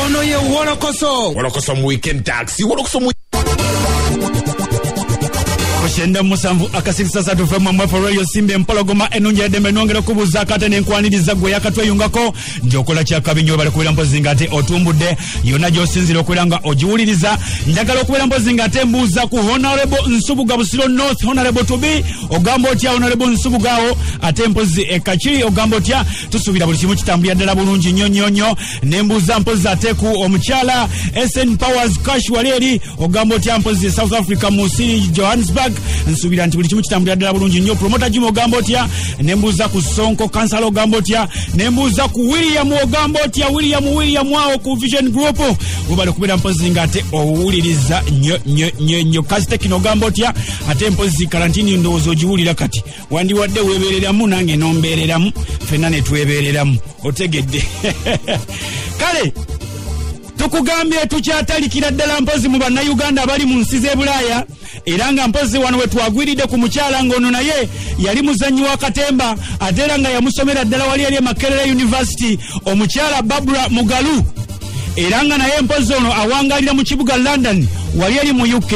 Ono ye Wolokoso. Wolokoso mu weekend taxi. Wolokoso mu 97.3 FM FM Radio Simba Empologoma ennungi eddembe. Nongera okubuuzaako ate nenkwaniriza gwe yakatweyungako nti okola kyakabi nnyo, bali kubeera mpozi nga ate otumbudde yonna gy'osinzira okubeera nga ogiwuliriza. Njagala okubeera mpozi nga ate mbuuza ku Honorable Nsubuga, Busiro North Honorable to be. Ogamba otya, Honorable Nsubuga, awo ate mpozi ekakiri? Ogamba otya? Tusuubira buli kimu kitambulira ddala bulungi nnyo nnyo nnyo. Nembuuza mpozi ate ku omukyala SN Powers Cash wali eri. Ogamba otya mpozi South Africa mu city Johannesburg? Nsuubira nti buli kimu kitambulira ddala bulungi nnyo. Promota Jim, ogamba otya? Nembuuza ku Sonko Kansala, ogamba otya? Nembuuza ku William, ogamba otya William? William awo ku Vision Group, webale kubeera mpozi nga ate owuliriza nnyo nnyo nnyo nnyo. Kazitekino, ogamba otya? Ate mpozi karantini ndowooza ogiwulira kati, wandiwadde weebereramu nange nombeereramu, ffenna ne twebereramu, otegedde? Kale tukugambye tukyatalikira ddala mpozi mu Bannayuganda abali mu nsi z'e Bulaaya, era nga mpozi wano we twagwiridde ku mukyala ng'ono naye yali muzannyi wa katemba, ate era nga yamusomera ddala wali eri e Makerere University, omukyala Babura Mugalu, era nga naye mpozi ono awangalira mu kibuga London wali eri mu UK.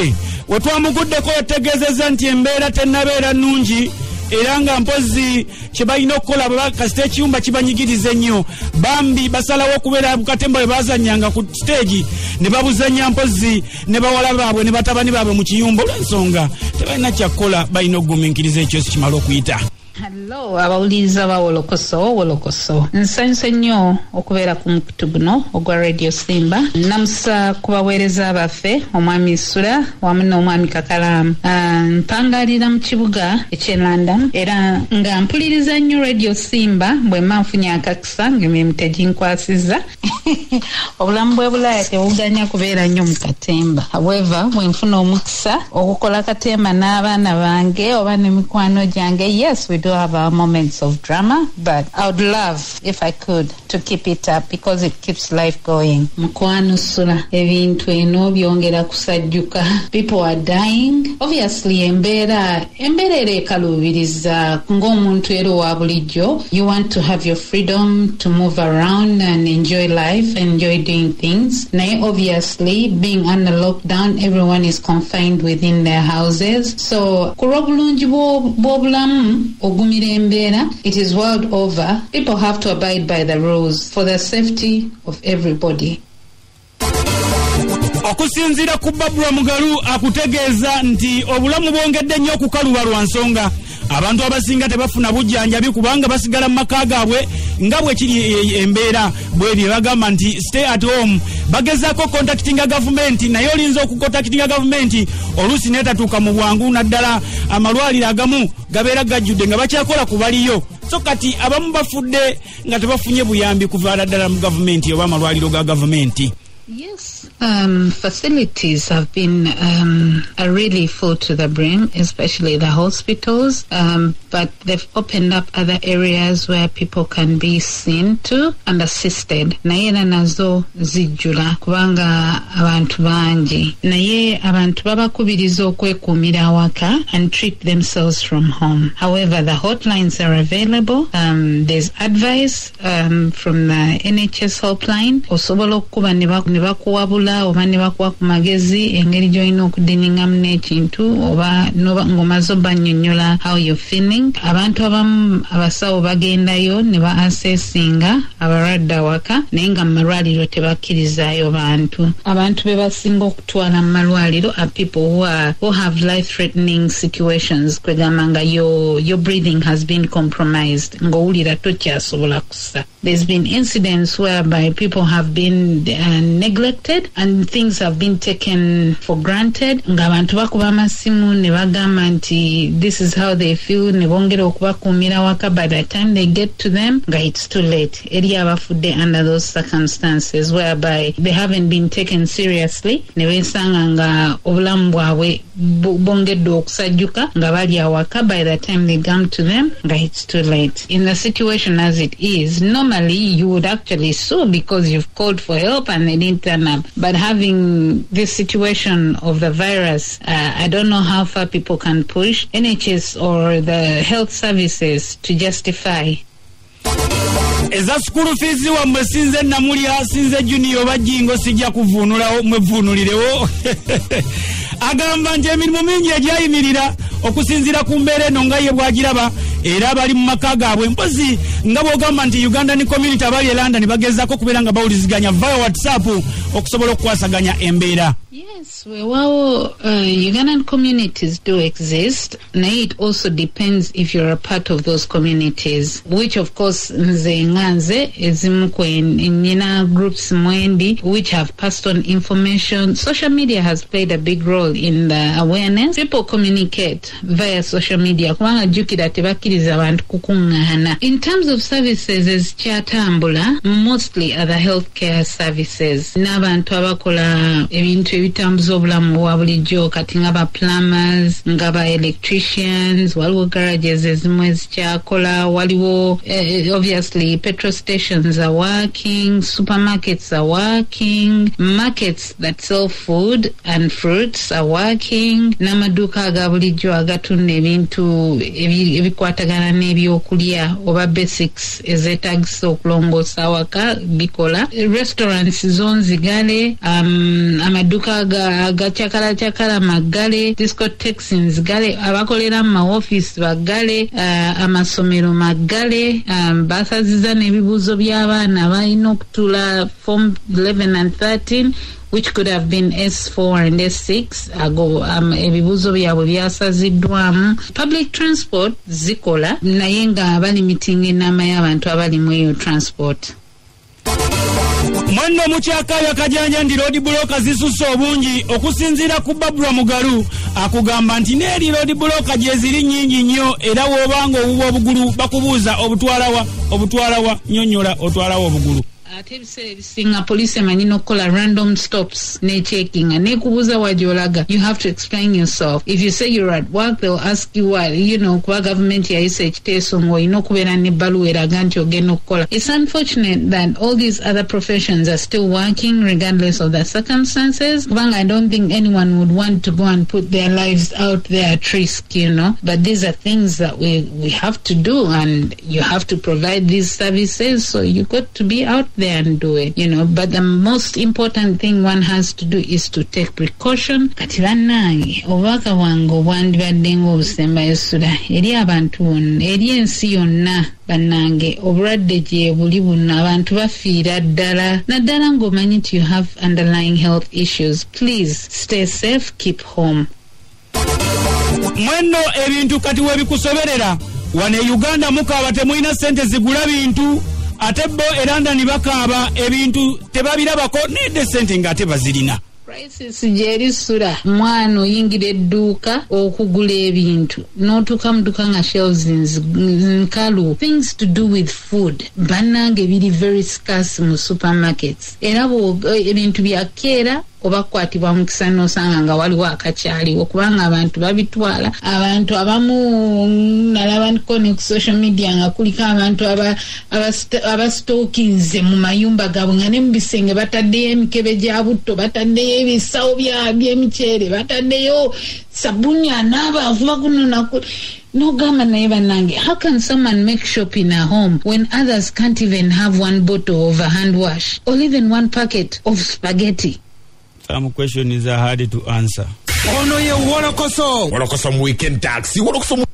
We twamuguddeko yategeezezza nti embeera tennabeera nnungi, era nga mpozi kye balina okukola kasita ekiyumba kibanyigiriza ennyo, bambi basalawo okubeera bukatemba bwe bazanyanga ku siteegi ne babuzanya mpozi ne bawala baabwe ne batabani baabwe mu kiyumba, olw'ensonga tebalina kyakkola, balina okugumiikiriza ekyo kimala okuyita. Hallo abawuliriza ba Wolokoso, Wolokoso. Nsanyuse nnyo okubeera ku mukutu guno ogwa Radio Simba. Namusa ku baweereza baffe, omwami Sula wamu n'omwami Kakalaamu. Mpangalira mu kibuga eky'e London, era nga mpuliriza nnyo Radio Simba bwe mba nfunye akakisa ng'emirimu teginkwasizza. Obulamu bw'e Bulaaya tebuganya kubeera nnyo mu katemba. However, bwe nfuna omukisa okukola katemba n'abaana bange oba n'emikwano gyange, yes, we do have our moments of drama, but I would love if I could to keep it up because it keeps life going. Mukwano Sula, ebintu eno byongera kusajjuka. People are dying. Obviously embeera era ekaluubiriza ng'omuntu era owa bulijjo. You want to have your freedom to move around and enjoy life, enjoy doing things. Naye obviously being under lockdown, everyone is confined within their houses. So ku lw'obulungi bw'obulamu ogumira embeera. It is world over. People have to abide by the rules for the safety of everybody. Okusinziira ku Babula Mugalu, akutegeeza nti obulamu bwongedde nnyo okukaluba lwa nsonga abantu abasinga tebafuna bujjanjabi kubanga basigala mu maka gaabwe nga bwe kiri embeera bweri bagamba nti stay at home. Bagezaako contactinga gavumenti, naye olinza okucontactinga gavumenti oluusi neetatuuka mu bwangu, naddala amalwaliro agamu gabeera gajjudde nga bakyakola ku baliyo. So kati abamu bafudde nga tebafunye buyambi kuvaala ddala mu gavumenti oba amalwaliro ga gavumenti. Yes, facilities have been are really full to the brim, especially the hospitals. But they've opened up other areas where people can be seen to and assisted. Naye era nazo zijjula kubanga abantu bangi. Naye abantu babakubiriza okwekuumira awaka and treat themselves from home. However, the hotlines are available. There's advice from the NHS helpline. Osobola okukuba ne bakuwabula oba ne bakuwa ku magezi engeri gy'olina okudealingamu n'ekintu oba ng'omaze obannyonnyola how you're feeling. Abantu abamu abasawo bagendayo ne ba assessinga abalwadde awaka, naye nga mu malwaliro tebakkirizaayo bantu. Abantu be basinga okutwala mu malwaliro are people who have life threatening situations, kwegamba nga your breathing has been compromised, ng'owulira tokyasobola kussa. There's been incidents whereby people have been neglected and things have been taken for granted, ng'abantu bakuba amasimu ne bagamba nti this is how they feel, ne bongera okubakuumira waka. By the time they get to them nga it's too late. Eri abafudde under those circumstances whereby they haven't been taken seriously, ne beesanga nga obulamu bwabwe bongedde okusajjuka nga bali awaka. By the time they come to them nga it's too late. In the situation as it is, normally you would actually sue because you've called for help and they didn't turn up. But having this situation of the virus, I don't know how far people can push NHS or the health services to justify. Eza school fees wammwe sinze Namulya, sinze Junior oba Jingo, sijja kuvuunulawo, mwevuunulirewo. Agamba nti emirimu mingi egyayimirira okusinziira ku mbeera eno nga ye bw'agiraba, era bali mu maka gaabwe. Mpozi nga bw'ogamba nti Ugandan community abali e London bagezaako okubeera nga bawuliziganya via WhatsApp okusobola okukwasaganya embeera. Yes, weewaawo, Ugandan communities do exist. Naye it also depends if you're a part of those communities, which of course nze nga nze ezimu kwe nina groups mwendi which have passed on information. Social media has played a big role in the awareness. People communicate via social media kubanga jjukira tebakkiriza abantu kukuŋŋaana. In terms of services ezikyatambula, mostly are the healthcare services n'abantu abakola ebintu ebitambuza obulamu bwa bulijjo, kati nga ba plumbers, nga ba electricians. Waliwo garages ezimu ezikyakola, waliwo obviously petrol stations are working, supermarkets are working, markets that sell food and fruits are working, n'amaduuka aga bulijjo agatunda ebintu ebikwatagana n'ebyokulya oba basics ezeetagisa okulongoosa awaka bikola. Restaurants zo nzigale, amaduuka agacakalacakala maggale, discotheques nzigale, abakolera mu maofiisi baggale, amasomero maggale, basaziza n'ebibuuzo by'abaana balina okutuula form 11 and 13, which could have been S4 and S6. Ago ebibuuzo byabwe byasaziddwamu. Public transport zikola, naye nga balimitinga enamba y'abantu abali mu eyo transport. Mwenno mukyakaabya kajanja nti road block zisusse obungi. Okusinziira ku Babula Mugalu, akugamba nti n'eri road block gye ziri nnyingi nnyo, era w'obanga owuba obugulu bakubuuza obutwalawa, obutwalawa, nnyonnyola otwalawa obugulu. Ate ebiseera ebisinga poliisi emanyi n'okukola random stops necheckinga nekubuuza wa gy'olaga. You have to explain yourself. If you say you're at work, they'll ask you why, kuba gavumenti yayisa ekiteeso ng'olina okubeera n'ebbaluwa eraga nti ogenda okukola. It's unfortunate that all these other professions are still working regardless of the circumstances, kubanga I don't think anyone would want to go and put their lives out there at risk, but these are things that we have to do, and you have to provide these services, so you got to be out there and do it. But the most important thing one has to do is to take precaution. Kati bannange, obubaka bwange obwandibadde ng'obusembayo sula eri abantu bonna, eri ensi yonna, bannange, obulwadde gye buli buno, abantu bafiira ddala, naddala ng'omanyi nti you have underlying health issues. Please stay safe, keep home. Mwenno ebintu kati webikusoberera wano e Uganda mukaaba temulina ssente zigula bintu, ate bo e London bakaaba ebintu tebabirabako nedde ssente ng'ate bazirina. Crisis gyeri sula mwana, oyingira edduuka okugula ebintu n'otuuka mu dduuka nga shelves nkalu. Things to do with food, bannange, biri very scarce mu supermarkets, era ebintu byakeera oba kukwatibwa mukisa n'osanga nga waliwo akakyaliwo, kubanga abantu babitwala. Abantu abamu nalabako ne ku social media nga kuliko abantu abastookinze mu mayumba gaabwe, nga ne mu bisenge bataddeyo emikebe gya butto, bataddeyo ebisawo by'emiceere, bataddeyo sabuni anaaba avuba kuno naku. Nogamba naye bannange, how can someone make shop in a home when others can't even have one bottle of a hand wash or even one packet of spaghetti? Some questions are hard to answer. Ono ye Wolokoso. Wolokoso mu Weekend Taxi. Wolokoso mu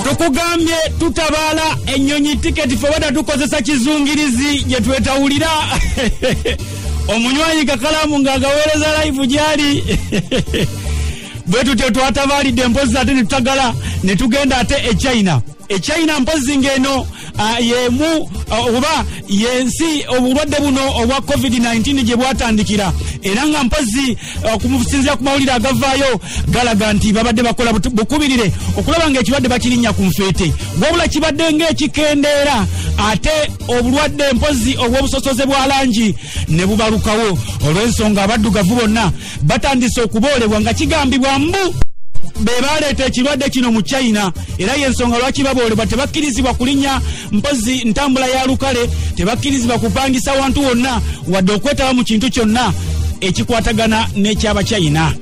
Tukugambye tutabaala ennyonyi tiketi fe wada tukozesa kizungirizi gye twetawulira. Omunywanyi kakalamu ng'agaweereza live gyali bwe tutyo twatabaalidde. Mpozi ate ne tutagala ne tugenda ate e China. E China mpozi ng'eno yemu oba yensi obulwadde buno obwa COVID-19 gye bwatandikira, era nga mpozi okusinziira ku mawulire agavaayo galaga nti babadde bakola bukubirire okulaba ng'ekirwadde bakirinnya ku nfeete, wabula kibadde ng'ekikendeera, ate obulwadde mpozi obw'obusosoze bwa langi ne bubalukawo, olw'ensonga abaddugavu bonna batandise okuboolebwa nga kigambibwa mbu be baleeta ekirwadde kino mu China. Era yensonga lwaki baboolebwa, tebakkirizibwa kulinnya mpozi ntambula ya lukale, tebakkirizibwa kupangisa wantu wonna wadde okwetaba mu kintu kyonna ekikwatagana n'ekyabachina.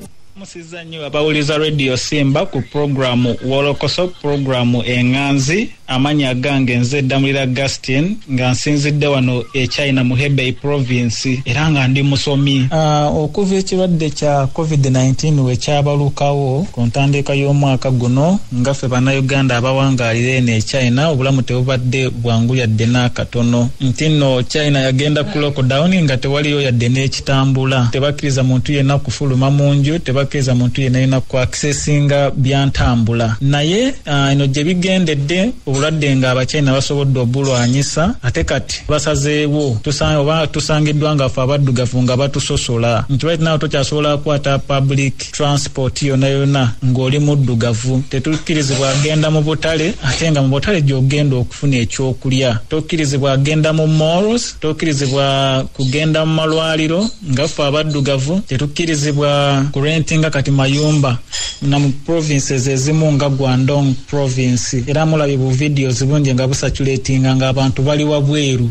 Musiza nnyo abawuliza Radio Simba ku programu Wolokoso, programu enganzi. Amanya gange nze Ddamulira Augustine, nga nsinzidde wano e China mu Hebei province, era nga ndi musomi. Okuva ekirwadde kya COVID-19 we kyabalukawo ku ntandika y'omwaka guno, nga ffe Bannayuganda abawangaalira eno e China obulamu tebubadde bwangu yadde n'akatono. Nti nno China yagenda ku lockdown nga tewaliyo yadde n'ekitambula, tebakkiriza muntu yenna kufuluma mu nju, tebakkiriza muntu yenna yenna ku accessinga byantambula. Naye eno gye bigendedde, obulwadde nga Abachina basobodde obulwanyisa, ate kati basazeewo oba tusangiddwa nga ffe abaddugavu nga batusosola nti right now tokyasobola kukwata public transport yonna yonna ng'oli muddugavu. Tetukkirizibwa agenda mu butale, ate nga mu butale gy'ogenda okufuna ekyokulya. Tokkirizibwa agenda mu malls, tokkirizibwa kugenda mu malwaliro nga ffe abaddugavu. Tetukkirizibwa kurentinga kati mayumba na mu provinces ezimu nga Guangdong province, era mulabye bu videos bungi nga busaculatinga nga abantu bali wabweru.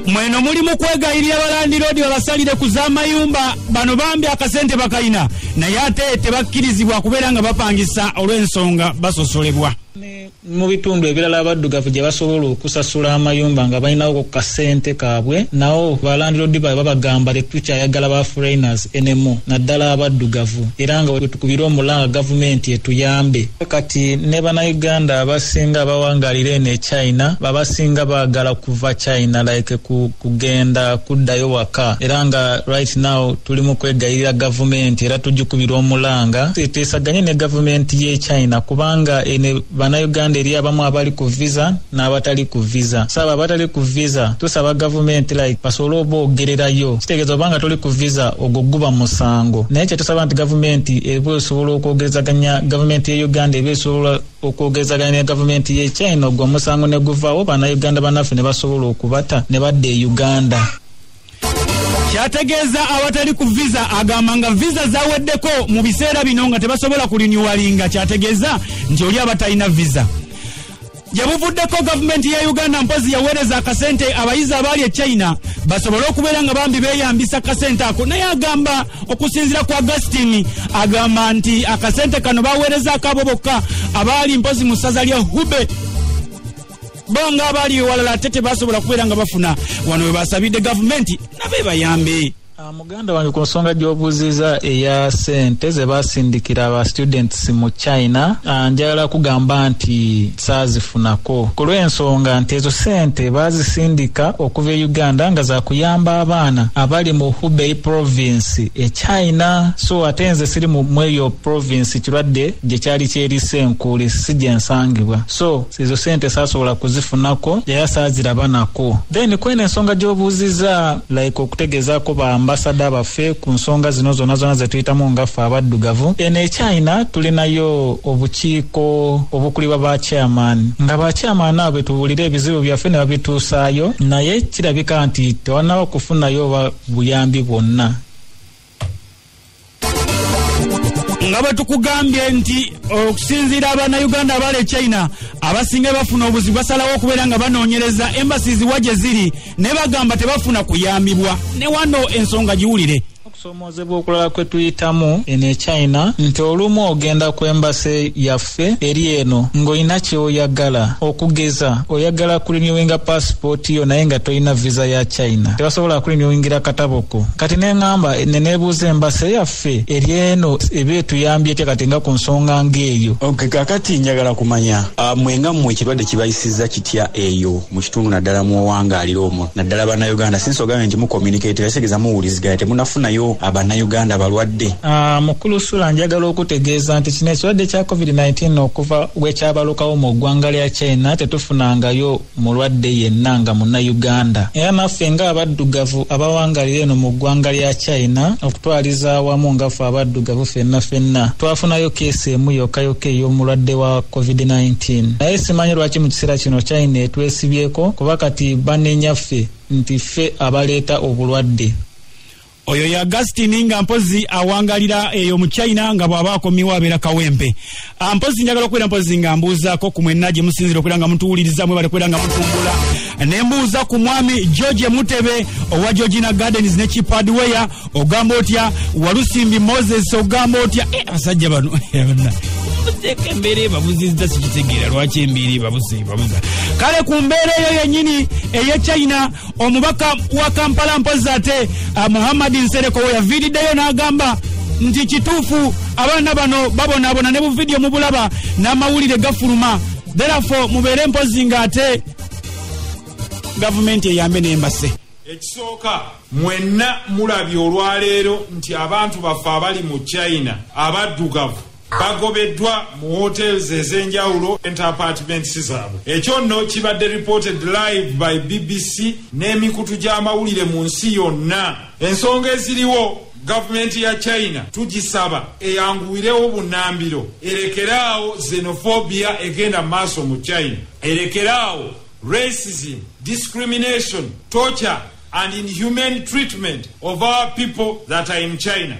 Mweno mulimu kwegayirira balandiroodi babasalire ku z'amayumba. Bano bambi akasente bakayina, naye ate tebakkirizibwa kubeera nga bapangisa olw'ensonga basosolebwa. Mu bitundu ebirala abaddugavu gye basobola okusasula amayumba nga balinawo ku kasente kaabwe, nawo balandiroodi baabwe babagamba tetukyayagala ba foreigners anymore, naddala abaddugavu, era nga wetukubira omulanga gavumenti etuyambe. Kati ne Bannayuganda abasinga abawangaalira eno e China, babasinga baagala kuva China, like kugenda kuddayo waka, era nga right now tuli mu kwegayirira gavumenti, era tugikubira omulanga eteesaganye ne gavumenti y'e China, kubanga ene Bannayuganda eri abamu abali ku visa n'abatali ku visa. Saba abatali ku visa tusaba gavumenti like basobole oboogererayo, kitegeeza obanga toli ku visa ogwo guba musango. Naye kyetusaba nti gavumenti eba esobola okwogerezaganya, gavumenti ye Uganda eba esobola okwogerezaganya ne gavumenti ye China, ogwo omusango ne guvaawo, Bannayuganda bannaffe ne basobola okubata ne badda e Uganda. Kyategeeza awatali ku visa, agamba nga visa zaweddeko mu biseera bino nga tebasobola kulinyuwalinga, kyategeeza nti oli abatalina visa. Gye buvuddeko gavumenti ya Uganda mpozi yaweereza akasente abayizi abaali e China basobole okubeera nga bambi beeyambisa akasente ako, naye agamba okusinziira ku Augustine, agamba nti akasente kano baweerezaako abo bokka abaali mpozi mu ssaza lya Hubei, bo nga abaali ewalala ate tebasobola kubeera nga bafuna. Wano we basabidde gavumenti nabo ebayambe. Muganda wange, ku nsonga gy'obuuziza eya sente ze basindikira aba students mu China, njagala kugamba nti saazifunako, ku lw'ensonga nti ezo sente baazisindika okuva e Uganda nga za kuyamba abaana abali mu Hubei province e China. So ate nze siri mu eyo province kirwadde gye kyali kyerisa enkuuli, si gye nsangibwa, so ezo sente saasobola kuzifunako era saaziraba nako. Then kweno ensonga gy'obuuziza like okutegeezaako ba ambasada baffe ku nsonga zino zonna zonna ze tuyitamu nga ffe abaddugavu eno e China, tulinayo obukiiko obukulibwa ba chairman, nga ba chairman abo tubuulira ebizibu byaffe ne babituusaayo, naye kirabika nti tewannaba kufunayo oba buyambi bwonna. Nga bwe tukugambye nti okusinziira Abannayuganda abali e China abasinga bafuna obuzibu, basalawo okubeera nga banoonyereza embassies wa gye ziri, ne bagamba tebafuna kuyambibwa. Ne wano ensonga giwulire. Okusoomoozebwa okulala kwe tuyitamu eno e China nti olumu ogenda ku embassy yaffe eri eno ng'olina kyoyagala, okugeza oyagala kurenewinga passport yo, naye nga tolina visa ya China, tebasobola kurenewingira kataboko. Kati neŋŋamba ne neebuuza embassy yaffe eri eno eba etuyambye etya kati nga ku nsonga ng'eyo? Okay, kakati njagala kumanya mwe nga mmwe ekirwadde kibayisizza kitya eyo mu kitundu, naddala muwangaalira omwo, naddala Bannayuganda, since ogambye nti mucommunicate, kitegeeza muwuliziganya, temunafunayo Abannayuganda balwadde? Mukulu Sula, njagala okutegeeza nti kino ekirwadde kya COVID-19 okuva bwekyabalukawo mu ggwanga lya China tetufunangayo mulwadde yenna nga Munnayuganda, era naffe ng'abaddugavu abawangalira eno mu ggwanga lya China okutwaliza awamu nga ffe abaddugavu ffenna ffenna twafunayo case emu yokka yokka ey'omulwadde wa COVID-19. Naye simanyi lwaki mu kiseera kino China etwesibyeko, kuba kati banenya ffe nti ffe abaleeta obulwadde. Oyo ya Augustine nga mpozi awangalira eyo mu China nga bw'aba akomyewo abeera Kawempe. Mpozi njagala okubeera mpozi nga mbuuzaako ku mwenna gye musinziira okubeera nga mutuwuliriza, mwebale kubeera nga mutumbula. Ne mbuuza ku mwami George Mutebe owa Georgina Gardens ne Cheap Hardware, ogamba otya? Walusimbi Moses, ogamba otya? Abasajja bano muteeka embeera ebabuzizza, sikitegeera lwaki embeera ebabuze ebabuza. Kale ku mbeera eyo yennyini ey'e China, omubaka wa Kampala mpozi ate Muhammad Nsereko we yaviiriddeyo n'agamba nti kituufu abaana bano babonaabona, ne buvidiyo mubulaba n'amawulire gafuluma, therefore mubeere mpozi ng'ate gavumenti eyambe n'embase. Ekisooka, mwenna mulabye olwaleero nti abantu baffe abali mu China abaddugavu bagobeddwa mu hotels ez'enjawulo ent apartments zaabwe. Ekyo nno kibadde reported live by BBC n'emikutu gy'amawulire mu nsi yonna. Ensonga eziriwo, gavumenti ya China tugisaba eyanguwirewo bunnambiro, erekeraawo xenophobia egenda mu maaso mu China, erekeraawo racism, discrimination, torture and inhumane treatment of our people that are in China.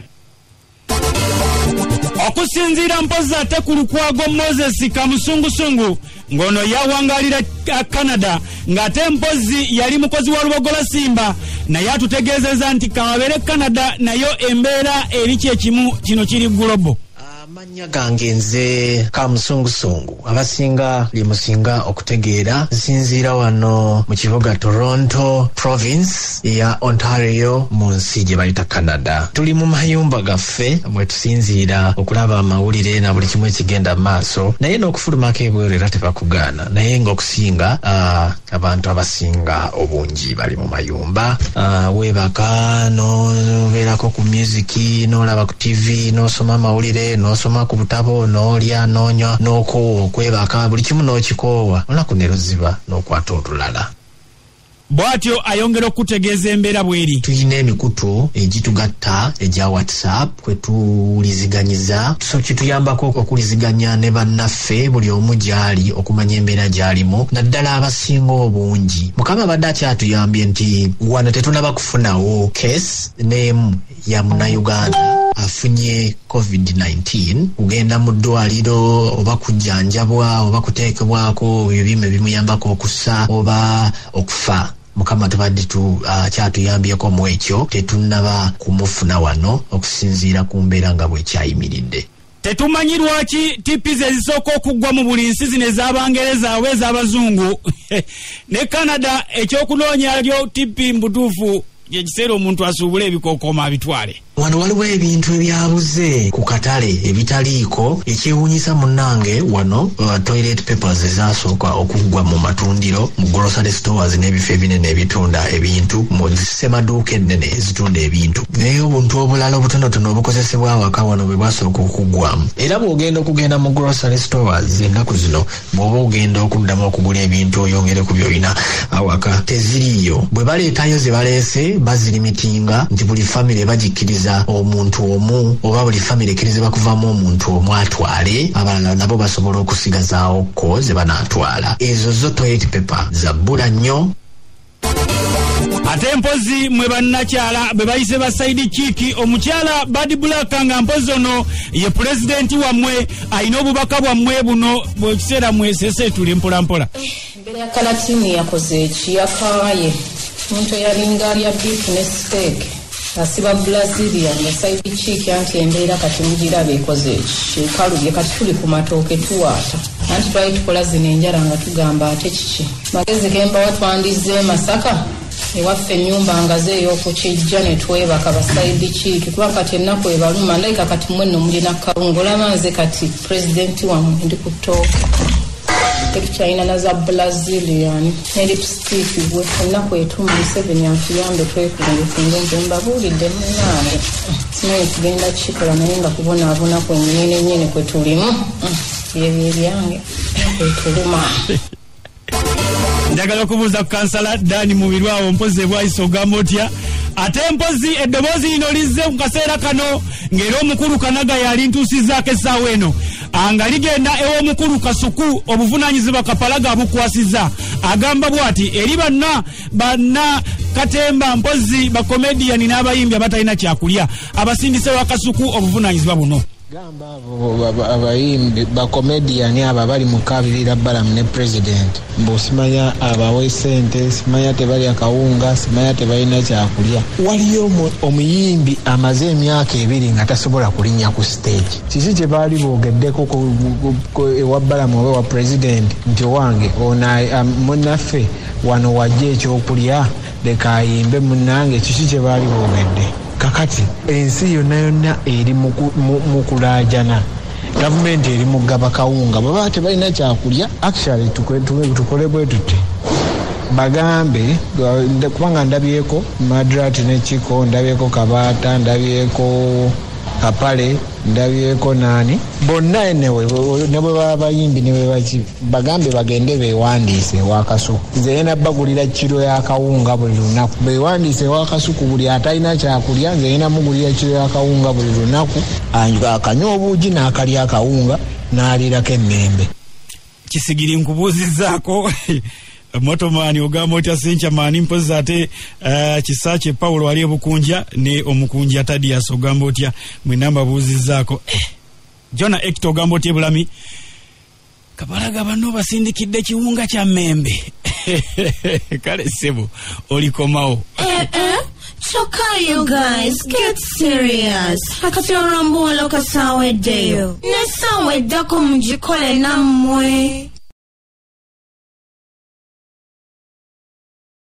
Okusinziira mpozi ate ku Lukwago Moses Kamusungusungu ng'ono yawangalira Canada ng'ate mpozi yali mukozi wa Lubogola Simba, naye atutegeezezza nti kawabeere Canada nayo embeera eri kyekimu, kino kiri global. Amannya gange nze Kamusungusungu, abasinga lyemusinga okutegeera. Nsinziira wano mu kibuga Toronto, province ya Ontario, mu nsi gye bayita Canada. Tuli mu mayumba gaffe mwe tusinziira okulaba amawulire na buli kimu ekigenda mu maaso, naye n'okufulumako ebweru era tebakugaana, naye ng'okusinga abantu abasinga obungi bali mu mayumba. Weebaka n'obeerako ku music, n'olaba ku TV, n'osoma amawulire, n'osoma ku butabo, n'olya, n'onywa, n'okoowa okwebaka, buli kimu n'okikoowa, olunaku ne luziba n'okwata olulala. Bw'atyo ayongera okutegeeza embeera bw'eri. Tulina emikutu egitugatta egya WhatsApp kwe tuwuliziganyiza, so kituyambako okuwuliziganya ne bannaffe buli omu gy'ali okumanya embeera gy'alimu, naddala abasinga obungi. Mukama abadde akyatuyambye nti wano tetunaba kufunawo case n'emu ya Munnayuganda afunye COVID-19 kugenda mu ddwaliro oba kujjanjabwa oba kuteekebwako ebyuma ebimuyambako okussa oba okufa. Mukama tubadde kyatuyambyeko mu ekyo, tetunnaba kumufuna wano okusinziira ku mbeera nga bwekyayimiridde. Tetumanyi lwaki TPs ezisooka okuggwa mu buli nsi zino ez'Abangereza oba ez'Abazungu ne Canada ekyokunoonya lyo TP mbutuufu ekiseera omuntu asuubula ebikookooma abitwale. Wano waliwo ebintu ebyabuze ku katale ebitaliiko. Ekyewuunyisa munnange, wano toilet papers ezasooka okuggwa mu matundiro, mu grocery stores n'ebifo ebinene ebitunda ebintu, mu zissemaduuka ennene ezitunda ebintu, naye obuntu obulala obutonotono obukozesebwa awaka wano bwe bwasooka okuggwamu. Era bw'ogenda okugenda mu grocery stores ennaku zino, bw'oba ogenda okuddamu okugula ebintu oyongere ku by'olina awaka, teziriiyo. Bwe baleetayo ze baleese bazirimitinga nti buli famire bagikkiriza omuntu omu, oba buli famire ekkirizibwa kuvaamu omuntu omu atwale, abalala nabo basobola okusigazaawo ko ze banaatwala. Ezo zo toilet paper za bbula nnyo. Ate mpozi mwe bannakyala bwe bayise ba side chick, omukyala Bad Black nga mpozi ono ye pulezidenti wammwe, alina obubaka bwammwe buno bwekiseera mwesese tuli mpolampola. Embeera ya kalatini yakoze eki? Yakaaye. Omuntu eyalinga alya beef ne steak asiba Brazilian nga side chick, anti embeera kati mugiraba ekoze eki? Ekalubye. Kati tuli ku matooke tuwaata, anti twali tukola zino enjala nga tugamba ate kiki. Magezi gembawa, twandizze e Masaka ewaffe, ennyumba nga zeey'okukijja ne twebaka ba side chick, kuba kati ennaku ebaluma. Ndabika kati mwenno mulina kawunga, olaba nze kati pulezidenti wammwe ndi ku ttooke, tetukyalina na za Brazilian ne lipstick gwe ennaku etuma. Museveni atuyambe twekungukunge. Nze mbabuulidde munnange, simanyi tugenda kukikola, naye nga kubonaabona kwennyini nnyini kwe tulimu, byebyo ebyange etuluma. Njagala okubuuza ku kansala Dani Mubirwawo, mpozi ebwayisa ogamba otya? Ate mpozi eddoboozi lino lizze mu kaseera kano ng'era omukulu Kanaga yali ntuusizzaako essaawa eno, nga ligenda ew'omukulu Kasuku, obuvunaanyizibwa Kapalaga abukwasizza. Agamba bw'ati eri banna banna Katemba mpozi bakomediyani n'abayimbi abatalina kyakulya abasindise wakasuku obuvunaanyizibwa buno. Gamba abo abayimbi bakomediyani abo abali mu kabirira Balamu ne president mbu simanya abawe sente, simanya tebalya kawunga, simanya tebalina kyakulya. Waliyo omuyimbi amaze emyaka 2 nga tasobola kulinnya ku stage. Kiki kye baali boogeddeko ewa Balamu oba ewa president nti wange ono munnaffe wano wajja ekyokulya leka ayimbe munnange, kiki kye baali boogedde? Kakati ensi yonna yonna eri mu kulaajana, gavumenti eri mu kugaba kawunga, baba tebalina kyakulya. Actually tukole bwe tuti, bagambe, kubanga ndabyeko Madrat ne Chiko, ndabyeko Kabaata, ndabyeko Kapale, ndabyeko nani, bonna enewe ne bwe baba bayimbi ne bwe baki, bagambe bagende beewandiise ewa Kasuku. Nze yena bagulira kiro ya kawunga buli lunaku, beewandiise ewa Kasuku, buli atalina kyakulya nze yena mugulira kiro ya kawunga buli lunaku, akanywa obuugi n'akalya akawunga n'aliirako emmembe. Kisigiri nkubuuzizaako motomaani ogamba otya Senkyamaani mpozi ate Kisaakye Paulo ali ebukunja ne omukunja Tadias ogamba otya mwenna mbabuuzizzaako. Jona Ekito ogamba otya Bulami Kabalaga bano basindikidde kiwunga kya mmembe. Kale ssebo olikomawo. Kyokka you guys, get serious. Kati olwo mbuwala kasaawa eddeyo n'essaawa eddako mugikole nammwe.